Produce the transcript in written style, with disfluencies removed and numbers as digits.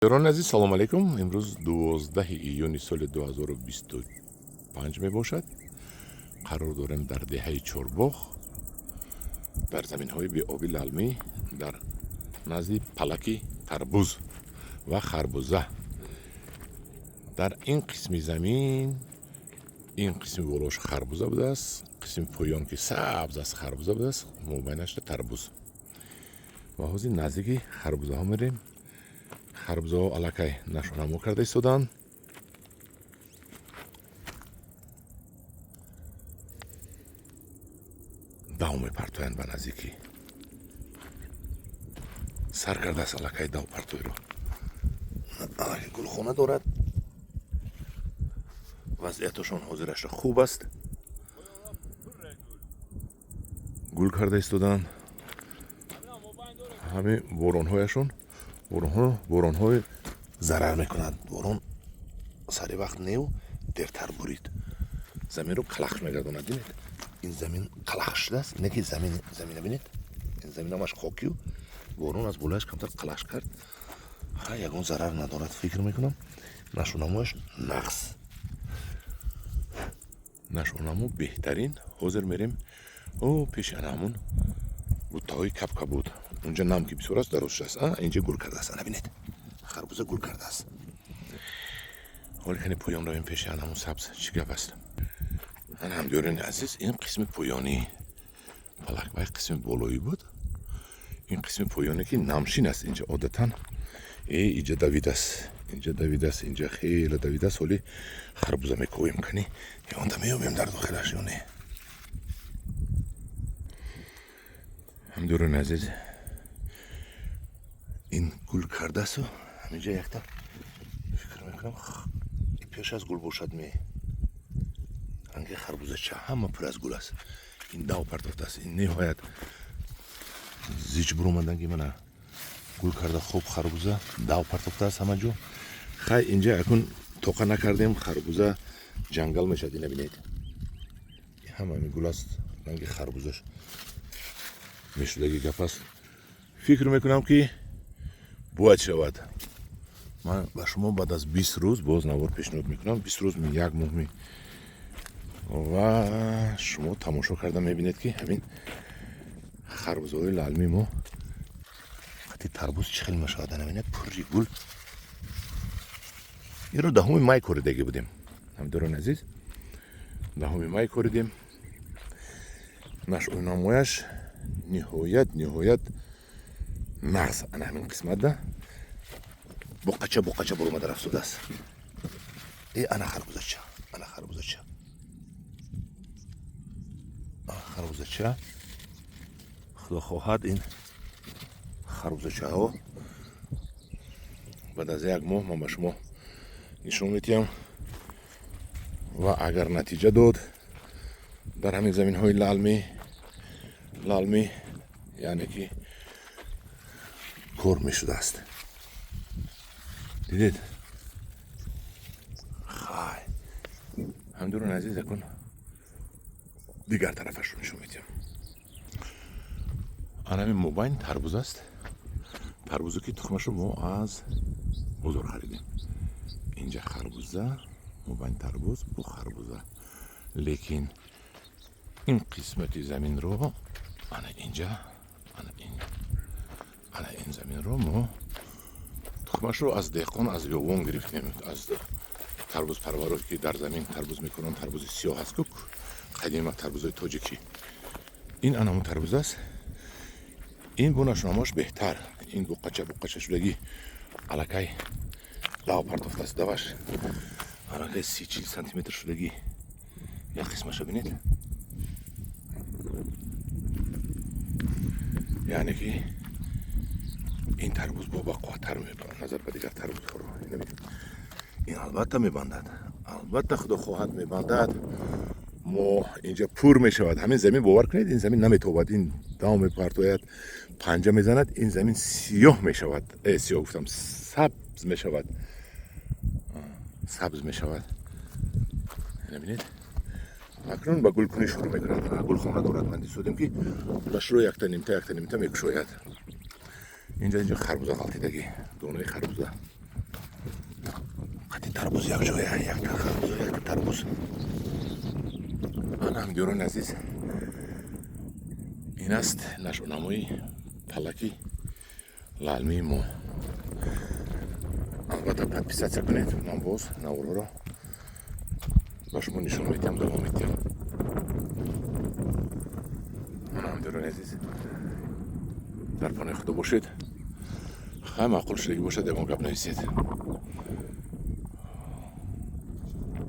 Ёрони азиз, салому алайкум. Имрӯз 12 июни соли 2025 мебошад. Қарор дорем дар деҳаи Чорбоғ, дар заминҳои беоби лалмӣ, дар назди палаки тарбуз ва харбуза. Дар ин қисми замин, ин қисми болош харбуза будааст, қисми поён ки сабз аст харбуза будааст, мобайнашда тарбуз. Ва ҳозир наздики харбузаҳо мерем. Харбузаҳо аллакай нашонамо карда истодаанд. Дав мепартоянд ба наздикӣ. Сар кардааст аллакай дав партоиро. Аллакай гулхона дорад. Вазъияташон ҳозирашро хуб аст. Гул карда истодаанд. Ҳамин боронҳояшон боронҳои зарар мекунад. Борон сари вақт неу дертар бурид. Заминро қалахш мегардонад. Бинед, ин замин қалахш шудааст. Не ки замина бинед, ин замин ҳамаш хокию борон аз болояш камтар қалахш кард. Ха, ягон зарар надорад, фикр мекунам. Нашунамояш нағз, нашунамо беҳтарин. Ҳозир мерем о пеши ана ҳамун буттаҳои кабкабуд. Унҷа нам ки бисёр аст, дароз шудааст. Инҷа гул кардааст. Ана бинед, харбуза гул кардааст. Ҳоли кани поён равем пеши ана ҳамун сабз, чӣ гап аст. Ана ҳамдиёрони азиз, ин қисми поёнӣ палак вай қисми болоӣ буд. Ин қисми поёне ки намшин аст инҷа одатан. Инҷа давидааст, инҷа давидааст, инҷа хеле давидааст. Ҳоли харбуза мекобем, кани ёнда меёбем дар дохилаш ё не. Ҳамдиёрони азиз, ин гул кардаасту ҳаминҷа якта фикр мекунам пеш аз гул бошад ме ранги харбузача ҳама пур аз гул аст. Ин дав партофтааст. Ин ниҳоят зич буромаданги мана гул карда хуб харбуза дав партофтааст ҳама ҷо. Хай, инҷа акун тоқа накардем, харбуза ҷангал мешавад. Ина бинед, ҳама ҳамин гул аст, ранги харбузаш мешудаги гап аст. Фикр мекунам ки бояд шавад. Ман ба шумо баъд аз 20 рӯз боз навор пешниҳод мекунам. 20 рӯз, як моҳ ми, ва шумо тамошо карда мебинед ки ҳамин харбузаҳои лалмии мо қати тарбуз чӣ хел мешавад. Ана бинед, пурри гул. Инро 10 май коридагӣ будем, ҳамдорони азиз, 10 май коридем. Нашъунамояш ниҳоят нағз. Ана ҳамин қисматда буқача буқача буромада рафтудааст. Ана харбузача, ана харбузача, харбузача. Худо хоҳад, ин харбузачаҳо баъд аз як моҳ ман ба шумо нишон медиҳам. Ва агар натиҷа дод дар ҳамин заминҳои лалмӣ, яъне ки кор мешудааст. Дидед? Хай, ҳамдурони азиз, акун дигар тарафашро нишон медиҳам. Ана ҳамин мобайн тарбуз аст. Тарбузе ки тухмашро мо аз бозор харидем. Инҷа харбуза, мобайн тарбуз, бу харбуза. Лекин ин қисмати заминро ана инҷа, ана ин заминро мо тухмашро аз деҳқон, аз биёбон гирифтем, аз тарбузпарваро ки дар замин тарбуз мекунанд. Тарбузи сиёҳ аст ку, қадима тарбузои тоҷикӣ. Ин ана ҳамун тарбуз аст. Ин бу нашунамош беҳтар. Ин буқача буқача шудагӣ аллакай дав партофтааст. Даваш аллакай 30-40 сантиметр шудагӣ. Як қисмаша бинед, яъне ки ин тарбуз бо бақувваттар мебарад назар ба дигар тарбузҳоро. Ин албатта мебандад, албатта худо хоҳад мебандад. Мо инҷа пур мешавад ҳамин замин. Бовар кунед, ин замин наметобад. Ин дав мепартояд, панҷа мезанад, ин замин сиёҳ мешавад. Сиёҳ гуфтам, сабз мешавад, сабз мешавад. Ина бинед, акнун ба гулкунӣ шурӯъ мекунад. Гулхона дорад. Ман дидем ки гулашро якта нимта, якта нимта мекушояд. Инҷа харбуза ғалтидагӣ, донаи харбуза. Тарбуз якҷоя, якта харбуза, якта тарбуз. Ана, ҳамдиёрони азиз, ин аст нашъунамои палаки лалмии мо. Албатта, подписаться кунед, ман боз наворҳоро ба шумо нишон медиҳам, давом медиҳам. Ана, ҳамдиёрони азиз, дар паноҳи Худо бошед. Хай, маъқул шудагӣ бошад, ягон гап нависед.